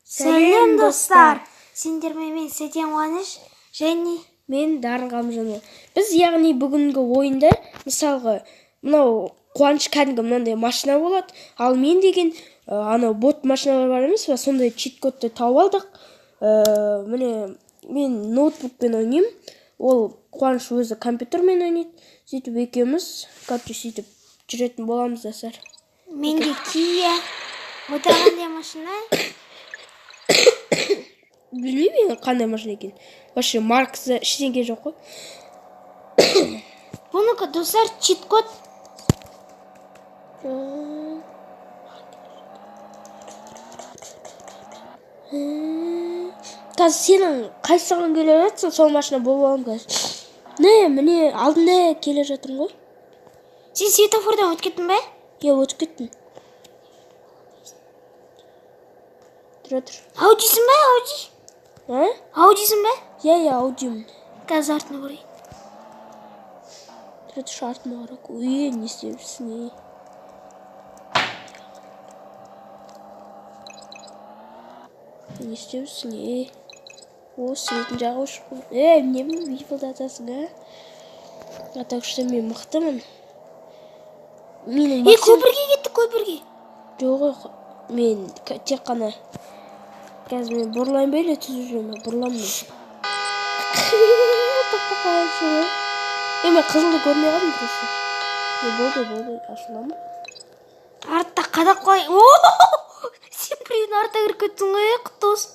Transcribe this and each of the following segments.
Сәлем, достар! Сендермен мен, Сәтен Қуаныш және мен, Дарын Ғалымжанұлы. Біз, яғни, бүгінгі ойында, мысалға, мынау Қуаныш кәдімгі мынандай машина болады, ал мен деген анау бот машиналар бар емес па, сондай чит кодты тауып алдық. Міне, мен ноутбукпен ойнаймын, ол Қуаныш өзі компьютермен ойнайды. Сөйтіп екеуміз, короче, сөйтіп жүретін боламыз, достар. Менде Kia. Ода қандай машина? Білмеймін енді қандай машина екенін, вообще маркасы, ештеңе жоқ қой. Бұныкі, достар, чит код. Қазір сенің қайсыған келе жатсың, сол машина болып аламын қазір. Не, міне, алдында келе жатырмын ғой. Сен светофордан өтіп кеттің бе? Иә, өтіп кеттім. Тұра тұр. Аудисің бе, Ауди? А? Аудисің бе? Иә, Аудимін. Қазір артына көрейін. Тұра тұршы, артыма қара. Ой, не істеп жүрсің, ей? Не істеп жүрсің, ей? О, светін жағып өшіп қойды. Ей, немен бипылдатасың, а? А так что мен мықтымын. Менің Ей, көпірге кеттік, көпірге. Жоқ, ой, мен тек қана қазір мен бұрылайын ба или түзу жүремін ба? Бұрыламын мен. Тоқтап қалайыншы ғой. Е, мен қызылды көрмей қалдым просто. Е, болды, болды, ашыламын. Артта қадап қой. О! Сен біреудің артына кіріп кеттің ғой, құтты болсын.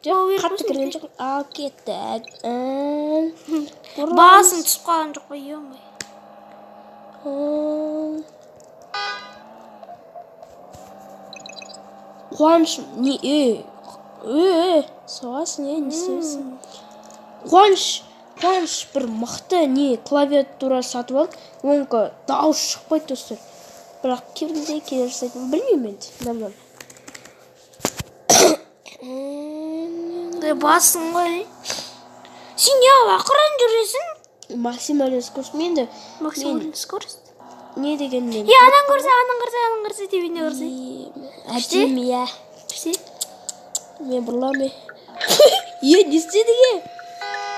Жоқ, Ой, қатты болсын. кірген жоқ. Ал кеттік. Бұрыламыз. Басың түсіп қалған жоқ па, ё-моё. Қуаныш, не, е, е, соғасың, е, не істейсің? Қуаныш бір мықты не клавиатура сатып алды, онікі дауыс шықпайды, достар. Бірақ кейбірінде келе жасайтын, білмеймін енді, нормально. Ей, басың ғой. Сен неғып ақырын жүресің? Максимальный скорость мен де. Максимальный скорость? Не дегенмен. Е, анан көрсе, анан көрсе, анан көрсе, тебіне көрсе. Әдемі, иә. Күшті. Мен бұрыламын. Е, не істедің, е?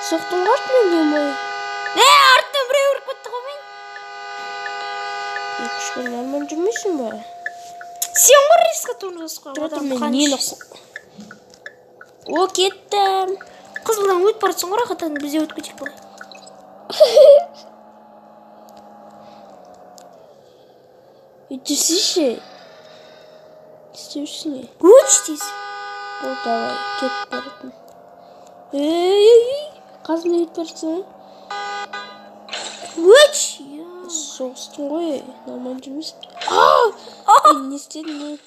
Соқтың ғой артынан, е-мое. Е, арттан біреу ұрып кетті ғой мен. Е, күшті, нормально жүрмейсің ба? Сен ғой резко тормоз басып Тұра тұр, қойған. мен нені О, кеттім. Қызылдан өтіп бара жатсың ғой, рахаттан, біз де өтіп кетейік былай. Е, жүрсейші. Не істеп жүрсің, е? Өтші тез. Болды, давай, кетіп бара жатырмын. Ей, ей, ей, қасымда кетіп бара жатсың, е? Өтші. Соғыстың ғой, нормально жүрмейсің. А! Е, не істедің, е?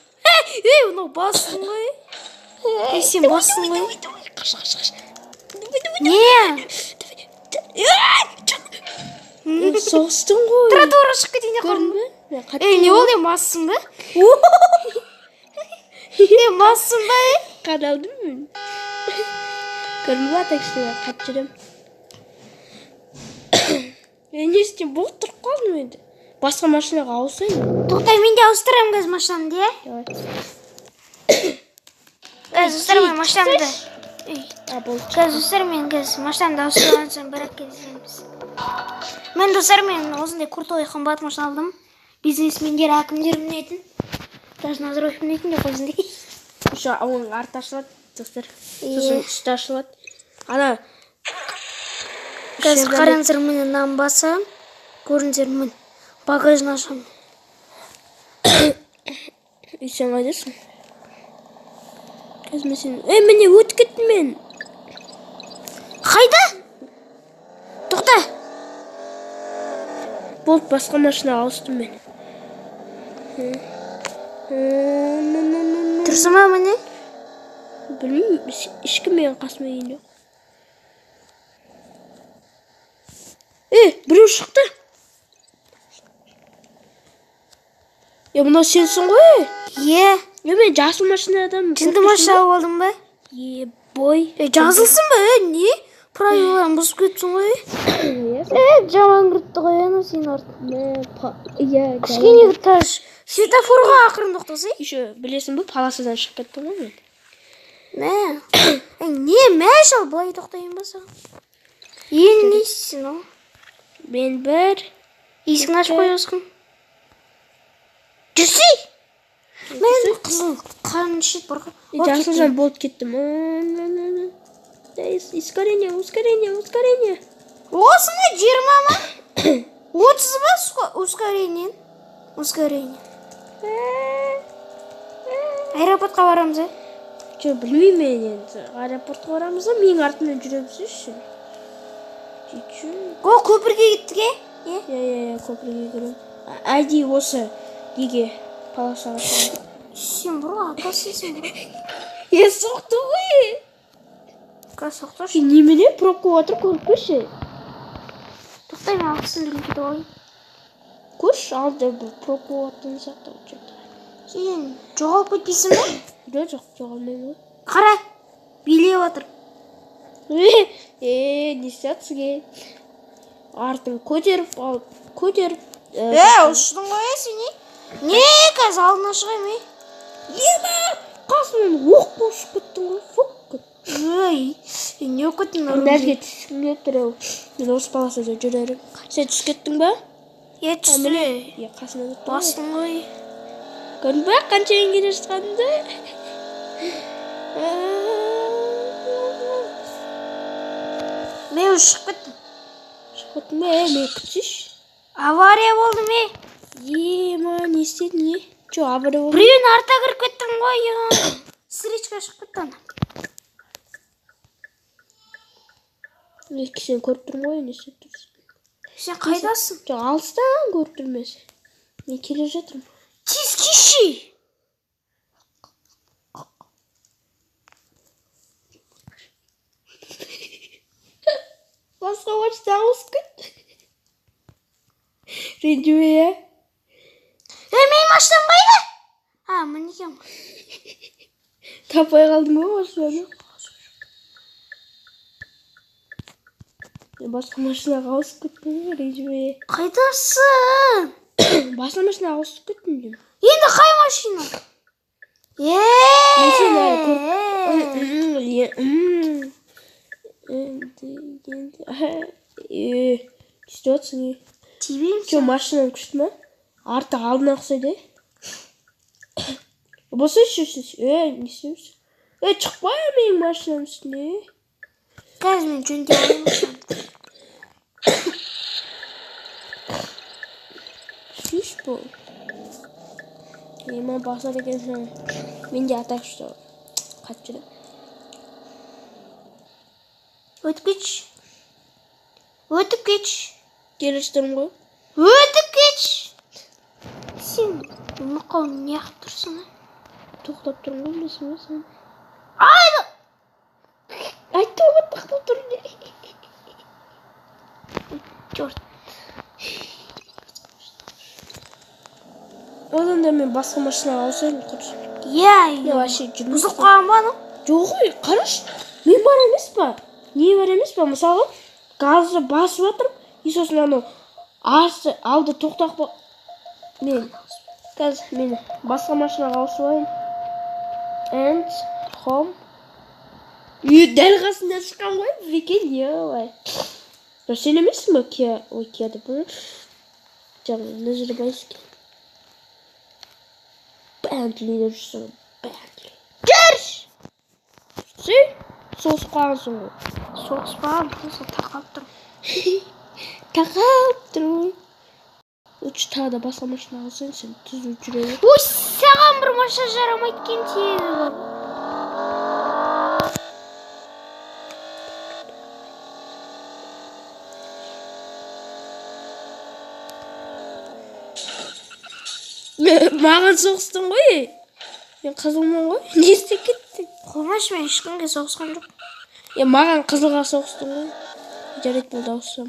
Ей, мынау бассың ғой. Ей, сен бассың ғой. Давай, қаш, қаш, қаш. Не? Е, соғыстың ғой. Тротуарға шығып кетейін деп Көрдің қалдым. бе? Мен қатты Ей, не болды, массың ба? Ей, массың ба, ей? Қадалдым мен. Көрдің бе, так что мен қатты жүремін. Е, не істеймін, болды, тұрып қалдым енді. Басқа машинаға ауысайын. Тоқтай, мен де ауыстырамын қазір машинамды, иә? Давай. Қазір, достар, мен машинамды. Ей, А, болды. қазір, достар, мен қазір машинамды ауыстырған соң бірақ кездесеміз. Мен, достар, мен осындай крутой қымбат машина алдым. Бизнесмендер, әкімдер мінетін. Даже Назарбаев мінетін жоқ осындай. Еще оның арты ашылады, достар. Сосын үсті ашылады. Ана Қазір қараңыздар, міне, мынаны басамын. Көріңіздер, міне. Багажын ашамын. Үй, сен қайдасың? Қазір мен сені... Ей, міне, өтіп кеттім мен. Қайда? Тоқта. Болды, басқа машинаға ауыстым мен. Тұрсың ба, міне? Білмеймін, ешкім менің қасыма келген жоқ. Е, біреу шықты. Е, мынау сенсің ғой? Е. Е, мен жасыл машинадан Жынды машина алып алдың ба? Е, бой. Е, жазылсың ба, е, не? Правиланы бұзып кетсің ғой. Е, Е, жаман кіріпті ғой, анау сенің артың. Иә, Кішкене таш Светофорға ақырын тоқтасай. Еще білесің бе, полосадан шығып кеттім ғой мен. Мә. Ей, не мә шал былай тоқтайын ба саған? Енді не істейсің ол? Мен бір. Есігін ашып қоясың. Жүрсей! Мен қызыл қан ішеді бар ғой. О, Жасыл кетті. жан болып кеттім. Ускорение, ускорение, ускорение. Осы ма 20 ма? 30 ба ускорение? Ускорение. Аэропортқа барамыз, ә? Жоқ, білмеймін мен енді. Аэропортқа барамыз да, менің артымнан жүре берсейші. Чуть-чуть. О, көпірге кеттік, е? Е? Иә, иә, иә, көпірге кіремін. Әдейі осы неге полосаға шығамын. Сен бро, акасысың бро. Е, соқты ғой. Қазір соқташы. Немене пробка болып жатыр, көріп көрші. Тоқтай, мен алғысын дүріп кетіп алайын. Көрші, алда бір пробка болып жатқан сияқты что-то. Сен жоғалып кетпейсің ба? Жоқ, жоқ, жоғалмаймын ғой. Қара, билеп отыр. Е, не істеп е? Артын көтеріп алып, көтеріп. Е, ұштың ғой, е, сен, е? Не, қазір алдына шығайын, е? Ема, қасымнан оқ болып шығып кеттің ғой. Фук. Ей, не болып кеттің? Мына жерге түскім келіп тұр ау. Мен осы полосада жүрер едім. Сен түсіп кеттің ба? Е, түстім. Е, қасымнан өттің ғой. Бастың ғой. Көрдің ба, қанша келе жатқанымды? Мен уже шығып кеттім. Шығып кеттің ба? Е, мен күтсейші. Авария болды ме? Ема, не істедің, не? Че, авария болды? Біреуін арта кіріп кеттім ғой. Е. Встречка шығып кетті ана. Мен сені көріп тұрмын ғой, не істеп тұрсың? Сен қайдасың? Жоқ, алыстан көріп тұрмын мен сені. Мен келе жатырмын. Тез кеші. Басқа машина ауысып кетті. Ренжіме, иә? Е, менің машинам қайда? А, міне екен ғой. Таппай қалдың ба машинаны? Мен басқа машинаға ауысып кеттім ғой, ренжіме. Қайдасың? Басқа машинаға ауысып кеттім деймін. Енді қай машина? Е! Мен сені әлі көріп. Енді, енді, е, не істеп жатсың, е? Тебеймін. Че, машинаң күшті ма? Арты алдына ұқсайды, е? Болсайшы, е, не істеп жүрсің? Е, шықпа менің машинамның үстіне. Қазір мен жөндеп алайын машинамды. Шиш бұл. Ема басады екенсің. Мен де атақ что қатып жүремін. Өтіп кетші. Өтіп кетші. Келе жатырмын ғой. Өтіп кетші. Сен мақау неғып тұрсың, а? Тоқтап тұрмын ғой, білесің ба сен? Ай! Айттым ғой, тоқтап тұрмын деп. Черт. Одан да мен басқа машинаға ауысайын, құрсын. Иә, Мен вообще жүрмей. Бұзып қалған ба анау? Жоқ ой, қарашы. Мен бар емес па? Не бар емес па? Мысалға, газды басып жатырмын, и сосын анау арсы алды тоқтап мен қазір мен басқа машинаға ауысып алайын. And home. Үй, дәл қасында шыққан ғой, прикинь, ой. Жоқ, сен емессің ба? Kia, ой, Kia деп қойып. Жаңа Назарбаевский. Bentley деп жүрсің ғой, Bentley. Жүрші! Сен соғысып қалғансың ғой. Соғыспаған, просто тақалып тұрмын. Тақалып тұрмын. Лучше тағы да басқа машина алсаң, сен түзу жүре бер. Ой, саған бір машина жарамайды екен тегі бар. Маған соғыстың ғой. Мен қызылмын ғой. Не істеп кеттің? Қоймашы, мен ешкімге соғысқан жоқ. Е, маған қызылға соғыстың ғой. Жарайды, болды, ауысам.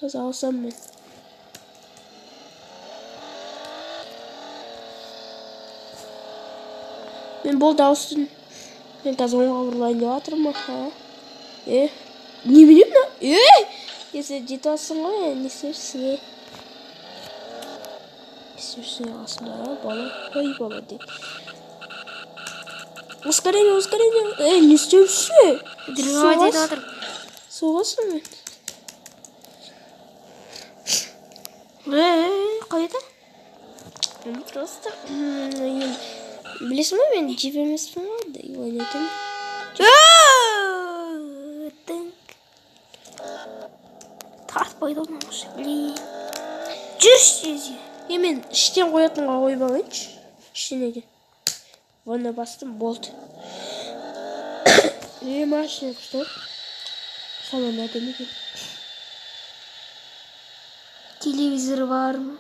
Қазір ауысам мен. Мен болды, ауыстым. Мен қазір оңға бұрылайын деп жатырмын. Аха. Е, немене мына? Е, е, сен жетіп алсың ғой, не істепсің, е? Не істеп қасында, а, бала? Ой, бала дейді. Ускорение, ускорение. Ей, не істеп жүрсің? Драйв етіп жатыр. Соғасың мен. Ей, қайда? Просто енді білесің ба, мен джип емеспін ғой, ойнайтын. Тыңк. Тартпайды ғой мына машина. Блин. Жүрші тез. Е, мен іштен қоятынға қойып алайыншы. Іштен неге? Ванна бастым, болды. Е, машина күшті. Салон әдемі екен. Телевизор бар ма?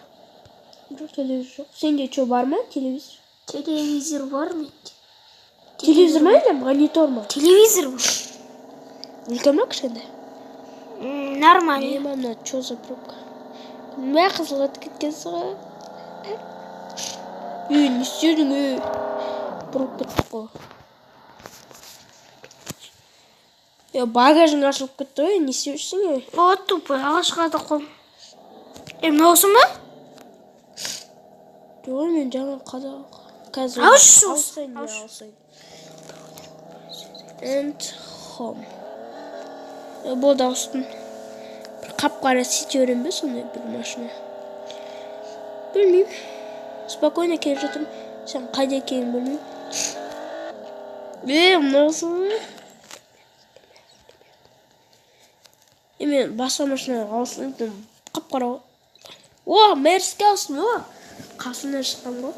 Жоқ, телевизор жоқ. Сенде что, бар ма телевизор? Телевизор бар менде. Телевизор ма или монитор ма? Телевизор бар. Үлкен ма, кішкентай? Нормально. Е, мына что за пробка? Мә, қызылға кеткенсің ғой. Ей, не істедің, ей? Бұрып кеттік қой. Е, багажың ашылып кетті ғой, не істеп жүрсің, ей? О, тупой, ағашқа да қол. Е, мынаусы ма? Жоқ, мен жаңа қазақ. Қазір Ауысшы, ауысайын, иә, ауысшы. Ауысайын. And home. Е, болды, ауыстым. Бір қап-қара Citroen бе, сондай бір машина. Білмеймін. Спокойно келе жатырмын. Сен қайда екенін білмеймін. Е, мынаусы ма? Е, мен басқа машинаға ауыстым, қап-қара ғой. О, Мерске ауыстым, о. Қасымнан шыққан ғой.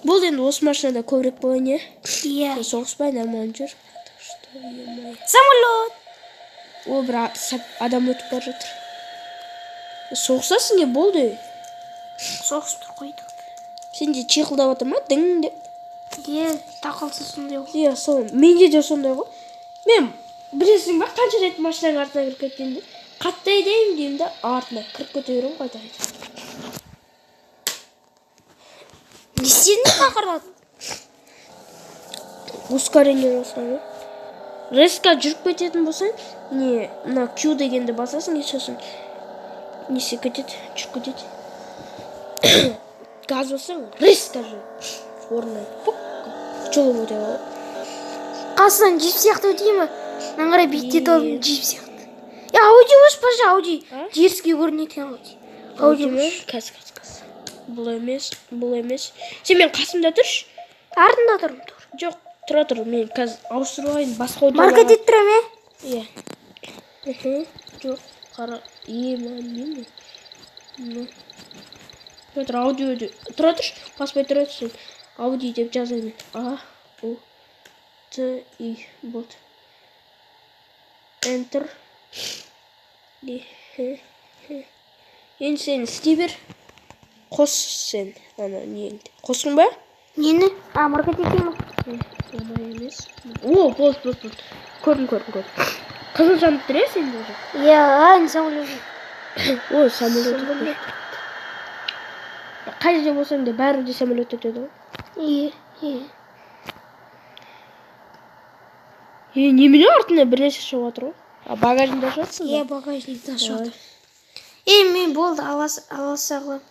Болды, енді осы машинада көбірек болайын, иә? Иә. Соғыспай нормально жүр. Так что, ё-моё. Самолет. О, бір адам өтіп бара жатыр. Соғысасың, не болды? Соғысып тұр қойдық. Сенде чиқылдап жатыр ма? Дың деп. Иә, тақылсы сондай ғой. Иә, сол. Менде де сондай ғой. Мен білесің ба, қанша рет машинаның артына кіріп кеткенімді? Қатты айдаймын деймін да, артына кіріп кете беремін қайта қайта. Не істедің, қақырдадың? Ускорение болса ғой. Резко жүріп кететін болсаң, не, мына Q дегенді басасың, и сосын несе кетеді, жүріп кетеді. Газ бассаң, резко жүреді. Орнынан пук, жұлып өте алады. Қасынан джип сияқты өтейін ба? Мына қарай биіктетіп алдым, джип сияқты. Е, Ауди қойшы, Ауди. А? Дерзкий көрінеді екен Ауди. Ауди Ауди ма? қойшы. Қазір, қазір, қазір. Бұл емес, бұл емес. Сен мен қасымда тұршы. Артында тұрмын, тұр. Жоқ, тұра тұр, мен қазір ауыстырып алайын, басқа аудиоға. Марка етіп тұрамын, е? Иә. Мхм. Жоқ, қара. Е, мына не мынау? Мына. Тұра тұр, аудио деп. Тұра тұршы, баспай тұра тұрсың. Ауди деп жазайын. А, У, Т, И. болды. Enter. И, Х, Х. Енді сен істей бер. Қос сен. Ана неңді. Қостың ба? Нені? А, марка етейін ба? Оңай емес. О, болды, болды, болды. Көрдім, көрдім, көрдім. Қызыл жанып тұр, иә, сенде уже? Иә, а, енді самолет. Ой, самолет өтіп. Қай жерде болсаң да, бәрі де самолет өтеді ғой. Иә, иә. Е, немене, артында бір нәрсе шығып жатыр ғой? А, багажында жатсың ба? Иә, багажникте ашып жатыр. Е, мен болды, аласа қыламын.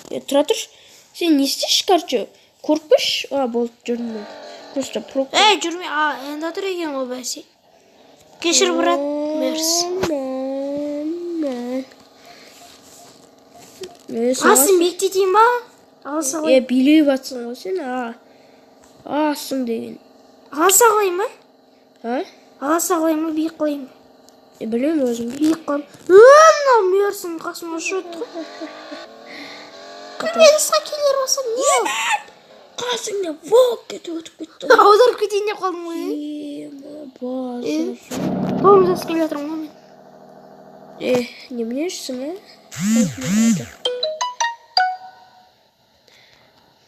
Е, тұра тұршы. Сен не істейші, короче? Қорықпашы. А, болды, жүрдім мен. Просто пробка. Ей, жүрме, а, енді тұр екен ғой бәсе. Кешір, брат. Мерс. Е, Асын биіктетейін ба? Аласа Е, қылайын. билеп жатсың ғой сен, а. Асың деген. Аласа қылайын ба? А? Аласа қылайын ба, биік қылайын ба? Е, білмеймін өзім. Биік қылайын. Е, мынау мерсің қасыма ұшып өтті ғой. Мерсқа келер болса не ол? Қасыңда волк кетіп өтіп кетті. Аударып кетейін деп қалдым ғой. Е, базар. Тормоз басып келе жатырмын ғой мен. Е, немене жүрсің, ә?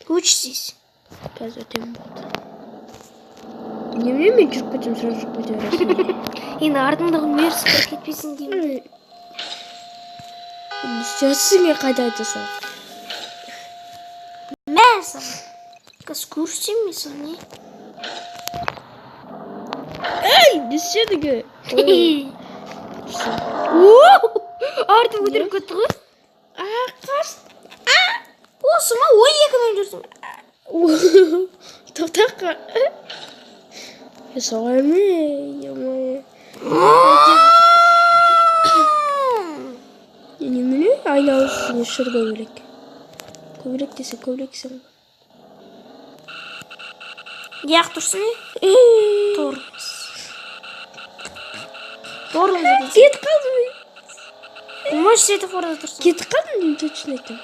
Өтші тез. Қазір өтемін, болды. Немене, мен жүріп кетсем, сразу жүріп кете бересің. Енді артымдағы мерс кіріп кетпесін деймін. Не істеп жатсың, е, қайда айтасың? Мә саған. Қазір көрсетемін мен саған, не? Ей, не істедің, е? О, артым көтеріп кетті ғой. А, қаш. О, жүрсің. Тоқтаққа. Солай ма? Е-мое. Немене айналып үстіне шыр көбелек. Көбелек десе көбелексің. Неғып тұрсың не? Тормоз. Тормоз екенсің. Кетіп қалдым. Может, светофорда тұрсың. Кетіп қалдым деймін, точно айтамын.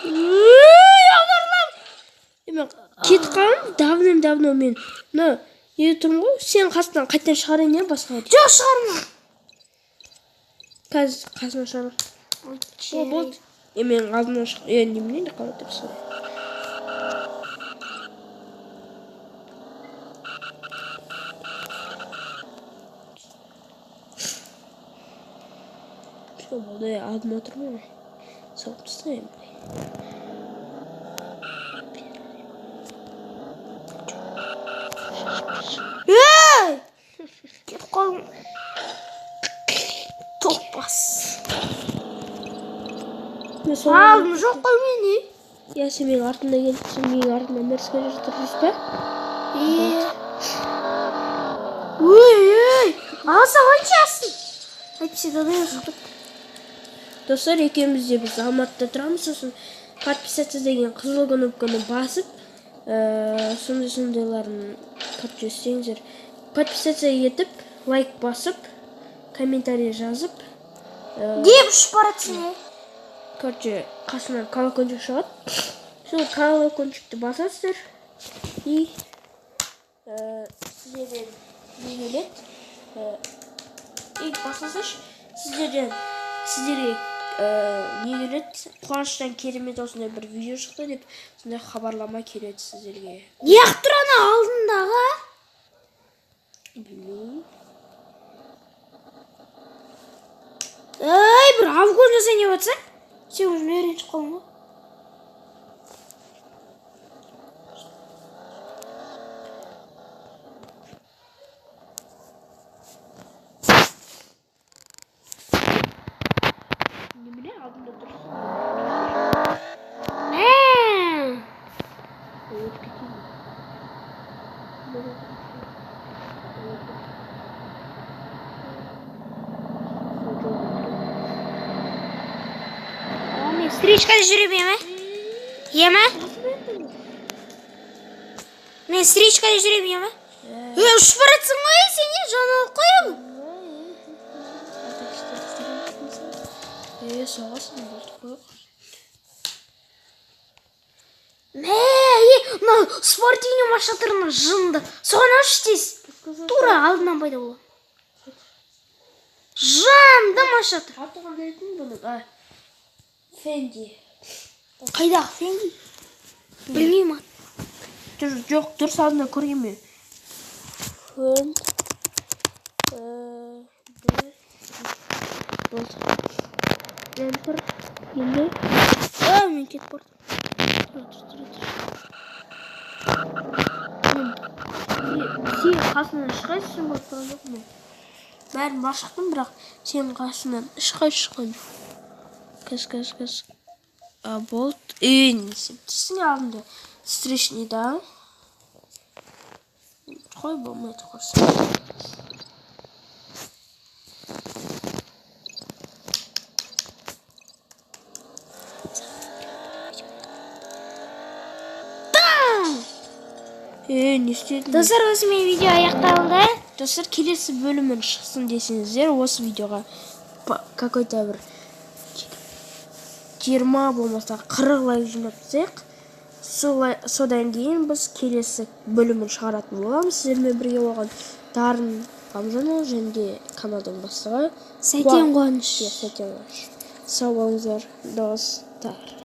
Ей, аударылам. Мен кетіп қалдым давным-давно мен. Мына неде тұрмын ғой, сенің қасынан қайтадан шығарайын иә басқа. Жоқ, шығарма. Қазір қасынан шығарамын. О, болды. Е, менің алдымнан шық. Е, немене қалай тұрсың? Все, болды, алдыма тұрмын ғой. Соғып тастаймын. Ей! Кетіп қалдым. Топас. Мен сол Алдым жоқ қой мені. Иә, сен менің артымда келіп, сен менің артымда мерске жүріп тұрсың ба? Е. Ой, ой. Ала салайыншы астын. Әйтпесе дадай шығып кетті. Достар, екеуміз де біз Алматыда тұрамыз, сосын подписаться деген қызыл кнопканы басып, сондай сондайларын, короче, істеңіздер. Подписаться етіп, лайк басып, комментарий жазып, Деп ұшып баратсың, е? короче, қасынан колокольчик шығады. Сол колокольчикті басасыздар и сіздерден не келеді? И басасызшы, сіздерден сіздерге не келеді? Қуаныштан керемет осындай бір видео шықты деп сондай хабарлама келеді сіздерге. Неғып тұр ана алдындағы? Білмеймін. Ей, бір обгон жасайын деп жатсаң, сен уже үйреніп қалдың ғой. Немене алдында тұрсың? Мә. Өтіп кетейін. О, мен встречкада жүре беремін, ә? Иә ме? Мен встречкада жүре беремін, ә? Ей, ұшып баратсың ғой, сен не жаналық қоямын. Е, соғасың, болды қой. Мә, е, мынау спортивный машина тұр, мына жынды. Соған алшы тез. Тура алдынан пайда болады. Жынды машина тұр. Аты қандай еді бұның? А, Фенди. Қайдағы Фенди? Білмеймін. Жүр, жоқ, дұрыс алдында көрген мен. Фен. Д. Болды. Enter. Енді. А, мен кетіп бардым. Тұра тұр, тұра тұр. Мен сен қасынан ешқайсысын көріп тұрған жоқпын мен. Бәрін бар шықтым, бірақ сенің қасынан ешқайсысы шыққан жоқ. Қазір, қазір, қазір. А, болды. Ей, не істеп тұрсың алдында? Встречный, да? Қой, болмайды, құрсын. Е, не істедің? Достар, осымен видео аяқталды. Достар, келесі бөлімін шықсын десеңіздер, осы видеоға какой-то бір 20 болмаса 40 лайк жинап тастайық. Содан кейін біз келесі бөлімін шығаратын боламыз. Сіздермен бірге болған Дарын Қамжанұлы және де каналдың бастығы Сәкен Қуаныш. Иә, Сәкен Қуаныш. Сау болыңыздар, достар.